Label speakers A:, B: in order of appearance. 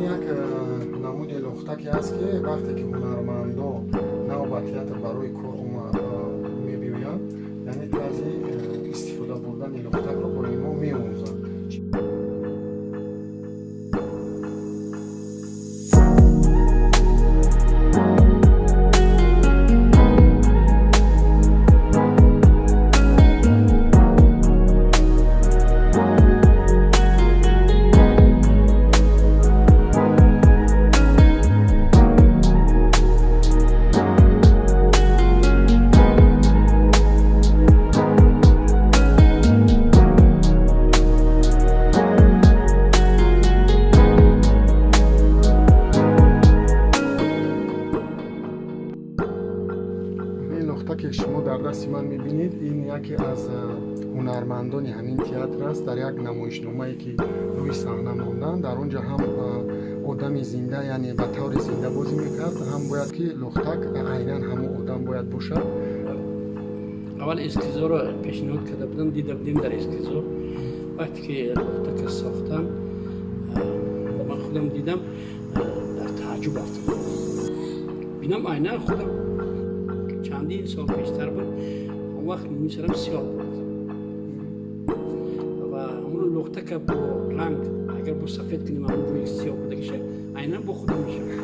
A: Як намуди лухтаке аст, ки вақте ки ҳунармандо нав ба театр барои кор мебиёянд, яъне тарзи истифода бурдани лухтакро бо инҳо меомӯзанд. Ин лухтаке, шумо дар дасти ман мебинед, ин яке аз ҳунармандони ҳамин театр аст. Дар як намоишномае, ки рӯи саҳна монданд, дар он ҷо ҳам одами зинда, яъне ба таври зинда бозӣ мекард, ҳам бояд ки лухтак айнан ҳамон одам бояд бошад.
B: Аввал эскизоро пешниҳод карда будам, дида будем дар эскизо. Вақте ки лухтака сохтам, ман худам дидам, дар тааҷҷуб афтодам. Бинам, айнан худам чандин сол пештар буд. Он вақт мӯи сарам сиёҳ буд ва ҳамон лухтака бо ранг агар бо сафед кунем, ҳамон ҷои сиёҳ будагиша айнан бо худам мешавад.